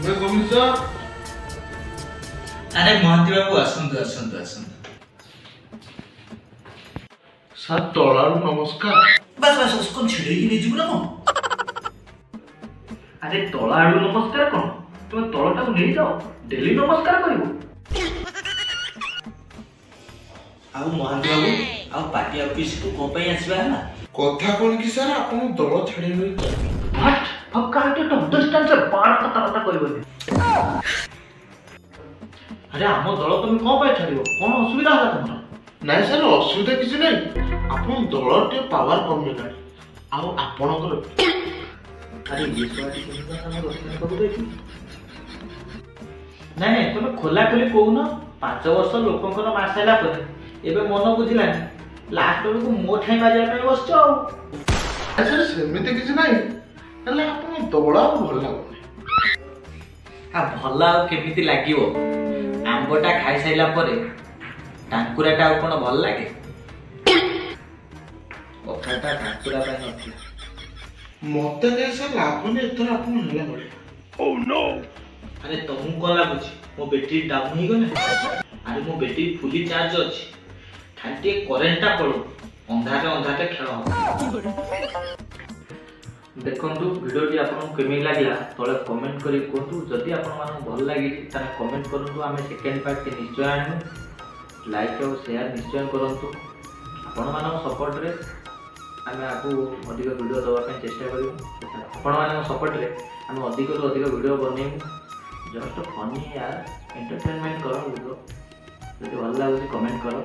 Gobinda sir. ଆରେ ମହାନ୍ତି ବାବୁ, ଆସନ୍ତୁ ଆସନ୍ତୁ ଆସନ୍ତୁ। ସାର୍, ତଳାରୁ ନମସ୍କାର। ବାସ୍ ବାସ୍ ବାସ୍, କଣ ଛିଡେଇକି ନେଇଯିବୁ ନା କଣ? ଆରେ, ତଳ ଆଡୁ ନମସ୍କାର କଣ? ତୁମେ ତଳଟାକୁ ନେଇଯାଅ, ଡେଲି ନମସ୍କାର କରିବ। ଆଉ ମହାନ୍ତି ବାବୁ, ଆଉ ପାର୍ଟି ଅଫିସକୁ କଣ ପାଇଁ ଆସିବା ହେଲା? କଥା କଣ କି ସାର୍, ଆପଣ ଦଳ ଛାଡ଼ିବାକୁ ଚାହୁଁଛନ୍ତି। What? ଆଉ କାହାଠୁ ଅଣ୍ଡରଷ୍ଟାଣ୍ଡ ସାର୍, ବାଳ କଥାବାର୍ତ୍ତା କହିବନି। ଆରେ, ଆମ ଦଳ ତମେ କଣ ପାଇଁ ଛାଡିବ? କଣ ଅସୁବିଧା ହେଲା ତମର? ନାଇଁ ସାର୍, ଅସୁବିଧା କିଛି ନାହିଁ। ଆପଣ ଦଳ ଟିକେ ପାୱାର କମିଗଲାଣି ଆଉ ଆପଣଙ୍କର ଆରେ, ଇଏ ଶଳାଟି କେମିତି ଆମ ରୋଶନ ପାଖକୁ ଯାଇଛି? ନାଇଁ ନାଇଁ, ତମେ ଖୋଲା ଖୋଲି କହୁନ। 5 ବର୍ଷ ଲୋକଙ୍କର ମାସ ହେଲା ପରେ ଏବେ ମନ ବୁଝିଲାନି, ଲାଷ୍ଟ ବେଳକୁ ମୋ ଠାଇଁ ମାରିବା ପାଇଁ ବସିଛ ଆଉ। ନାଇଁ ସାର୍, ସେମିତି କିଛି ନାହିଁ। ହେଲେ ଆପଣ ଦଳ ଆଉ ଭଲ ଲାଗୁନି। ଆଉ ଭଲ ଆଉ କେମିତି ଲାଗିବ? ଆମ୍ବଟା ଖାଇସାରିଲା ପରେ ଟାଙ୍କୁରାଟା ଆଉ କଣ ଭଲ ଲାଗେ? କଥାଟା ଟାଙ୍କୁରା ପାଇଁ ନଥିଲା। ମତେ କାହିଁ ସାର୍ ଲାଗୁନି ଏଥର ଆପଣ ହେଲା ଭଳିଆ। ଆରେ, ତମକୁ କଣ ଲାଗୁଛି, ମୋ ବ୍ୟାଟେରୀ ଡାଉନ ହେଇଗଲା? ଆରେ, ମୋ ବ୍ୟାଟେରୀ ଫୁଲି ଚାର୍ଜ ଅଛି। ଖାଲି ଟିକେ କରେଣ୍ଟଟା ପଳଉ, ଅନ୍ଧାରେ ଅନ୍ଧାରେ ଖେଳ ହବ। ଦେଖନ୍ତୁ, ଭିଡ଼ିଓଟି ଆପଣଙ୍କୁ କେମିତି ଲାଗିଲା ତଳେ କମେଣ୍ଟ କରି କୁହନ୍ତୁ। ଯଦି ଆପଣମାନଙ୍କୁ ଭଲ ଲାଗିଛି, ତାହେଲେ କମେଣ୍ଟ କରନ୍ତୁ। ଆମେ ସେକେଣ୍ଡ ପାର୍ଟଟି ନିଶ୍ଚୟ ଆଣିବୁ। ଲାଇକ୍ ଆଉ ସେୟାର ନିଶ୍ଚୟ କରନ୍ତୁ। ଆପଣମାନଙ୍କ ସପୋର୍ଟରେ ଆମେ ଆଗକୁ ଅଧିକ ଭିଡ଼ିଓ ଦେବା ପାଇଁ ଚେଷ୍ଟା କରିବୁ। ଆପଣମାନଙ୍କ ସପୋର୍ଟରେ ଆମେ ଅଧିକରୁ ଅଧିକ ଭିଡ଼ିଓ ବନେଇବୁ। ଜଷ୍ଟ ଫନି ୟାର, ଏଣ୍ଟରଟେନମେଣ୍ଟ କର ଭିଡ଼ିଓ। ଯଦି ଭଲ ଲାଗୁଛି, କମେଣ୍ଟ କର।